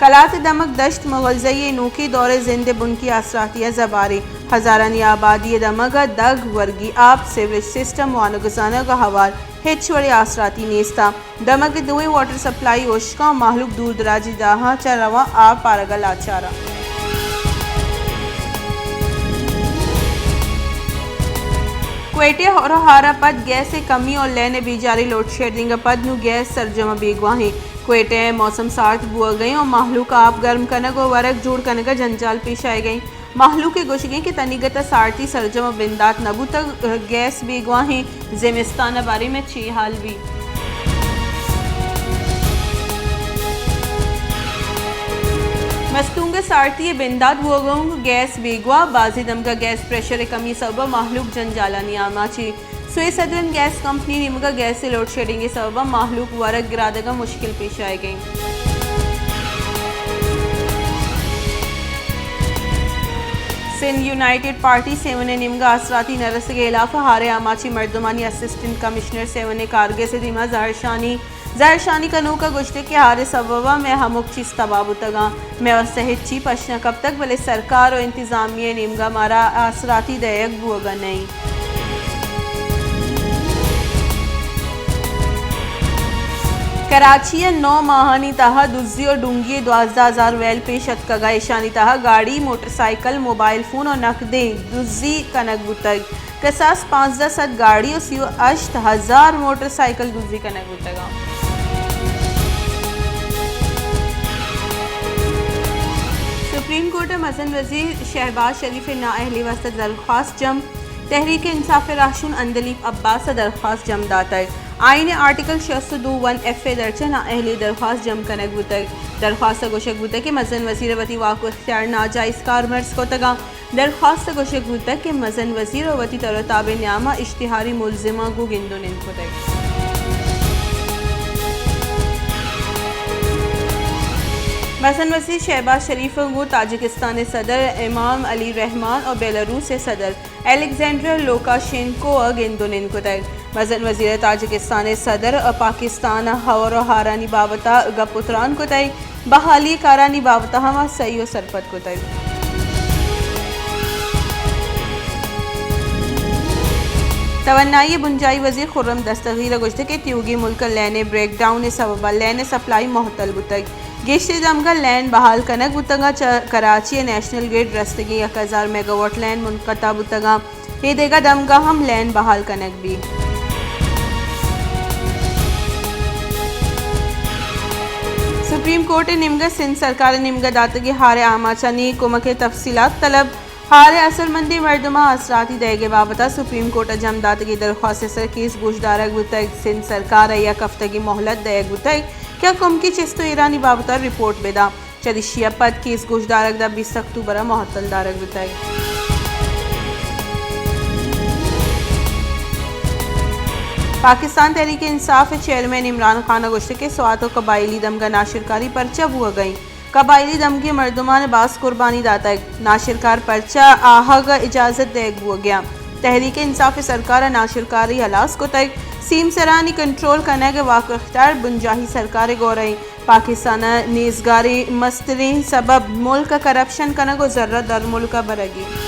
کلات ءِ دمگ دشت مغلزئی ءِ نوکیں دور ءِ زند ءِ بنکی آسراتی ءَ زبارے۔ ہزارانی آبادی ءِ دمگ ءَ دگ، ورگی آپ، سیوریج سسٹم، وانگ ءُ زانگ ءَ ہوار ہچ وڑیں آسراتی نیست اَنت۔ دمگ ءِ دوئیں واٹر سپلائی ہشک اَنت، مہلوک دور دراجی جاہاں چہ رواں آپ آرگ ءَ لاچار اَنت۔ کوئٹہ ءَ ہور ءُ ہار ءَ پد گیس ءِ کمی ءُ لین ءِ بیجاریں لوڈشیڈنگ ءَ پد نوں گیس سرجم ءَ بیگواہ اِنت۔ کوئٹہ ءِ موسم سارت بوہگ ءَ اِنت ءُ مہلوک ءَ آپ گرم کنگ ءُ ورگ جوڑ کنگ ءَ جنجال پیش آیگ ءَ اِنت۔ مہلوک ءِ گوشگ اِنت کہ تنیگت ءَ سارتی سرجم ءَ بندات نہ بوتگ، گیس بیگواہ اِنت، زمستان ءِ بارے ءَ چے حال بیت۔ مستونگ ءَ سارتی ءِ بندات بوہگ ءَ اِنت، گیس بیگواہ، بازیں دمگ ءَ گیس پریشر ءِ کمی ءِ سبب ءَ مہلوک جنجالانی آماچ اِنت۔ سوئے سدرن گیس کمپنی ءِ نیمگ ءَ گیس ءِ لوڈشیڈنگ ءِ سبب ءَ مہلوک ورگ گرادگ ءَ مشکل پیش آیگ ءَ اِنت۔ سندھ یونائیٹڈ پارٹی سیون ءِ نیمگ ءَ آسراتی نہ رسگ ءِ ہلاپ ءَ ہار ءِ آماچیں مردمانی اسسٹنٹ کمشنر سیون ءِ کارگس ءِ دیما زہرشانی زہرشانی کنوک ءَ گوشتگ کہ ہار ءِ سبب ءَ مئے ہمک چیز تباہ بوتگ اَنت۔ مئے واستہ ہچی پش نہ کپتگ، بلے سرکار ءُ انتظامیہ ءِ نیمگ ءَ مارا آسراتی دئیگ بوہگ ءَ نہ اِنت۔ کراچی ءَ نو ماہانی تہا دزی ءُ ڈونگی ءِ دوازدہ ہزار ویل پیش اتکگ ءُ ایشانی تہا گاڑی، موٹر سائیکل، موبائل فون ءُ نقدیں دزی کنگ بوتگ۔ کساس پانزدہ سد گاڑی ءُ سی ءُ ہشت ہزار موٹر سائیکل دزی کنگ بوتگ اَنت۔ سپریم کورٹ ءَ مزن وزیر شہباز شریف ءِ نااہلی ءِ واستہ درخواست جم، تحریک انصاف ءِ راہشون عندلیب عباس ءَ درخواست جم داتگ۔ آئین ءِ آرٹیکل شست ءُ دو ون ایف ءِ درچ ءَ نااہلی ءِ درخواست جم کنگ بوتگ۔ درخواست ءَ گوشگ بوتگ کہ مزن وزیر ءَ وتی واک ءُ اختیار ناجائز کارمرز کتگ اَنت۔ درخواست ءَ گوشگ بوتگ کہ مزن وزیر ءَ وتی تر ءُ تابیں نیام ءَ اشتہاری ملزماں گوں گند ءُ نند کتگ۔ مزن وزیر شہباز شریف ءَ گوں تاجکستان ءِ صدر امام علی رحمان ءُ بیلاروس ءِ صدر الیگزینڈر لوکاشینکو ءَ گند ءُ نند کتگ۔ مزن وزیر ءَ تاجکستان ءِ صدر ءُ پاکستان ءَ ہور ءُ ہارانی بابت ءَ گپ ءُ تران کتگ۔ بحالی کارانی بابت ءَ ہم سہی ءُ سرپد کتگ۔ توانائی ءِ بنجاہی وزیر خرم دستگیر ءَ گوشتگ کہ تیوگیں ملک ءَ لین ءِ بریک ڈاؤن ءِ سبب ءَ لین ءِ سپلائی معطل بوتگ۔ گیشتریں دمگ ءَ لین بحال کنگ بوتگ اَنت، چہ کراچی ءِ نیشنل گرڈ رستگیں یک ہزار میگاواٹ لین منقطع بوتگ اَنت۔ اے دگہ دمگاں ہم لین بحال کنگ بیت۔ سپریم کورٹ ءِ نیمگ ءَ سندھ سرکار ءِ نیمگ ءَ داتگیں ہار ءِ آماچانی کمک ءِ تفصیلات طلب۔ ہار ءِ اثرمندیں مردماں آسراتی دئیگ ءِ بابت ءَ سپریم کورٹ ءَ جم داتگیں درخواست ءِ سر کیس گوشدارگ بوتگ۔ سندھ سرکار ءَ یک ہفتگی مہلت دئیگ بوتگ کہ آ کمکی چست ءُ ایرانی بابت ءَ رپورٹ بداں۔ چریشی ءَ پد کیس گوشدارگ داں بیست اکتوبر ءَ معطل دارگ بوتگ۔ پاکستان تحریک انصاف ءِ چیئرمین عمران خان ءَ گوشتگ کہ سوات ءُ قبائلی دمگ ءَ ناشرکاری پرچا بوہگ ءَ اِنت؟ قبائلی دمگی مردمان ءَ باز قربانی داتگ، ناشرکار پرچا آہگ ءَ اجازت دئیگ بوہگ ءَ اِنت؟ تحریک انصاف ءِ سرکار ءَ ناشرکاری ہلاس کتگ، سیمسرانی کنٹرول کنگ ءِ واک ءُ اختیار بنجاہی سرکار ءِ گور ءَ اِنت۔ پاکستان ءَ نیزگاریں مستریں سبب ملک ءَ کرپشن کنگ ءُ زر ءَ درملک ءَ برگ اِنت۔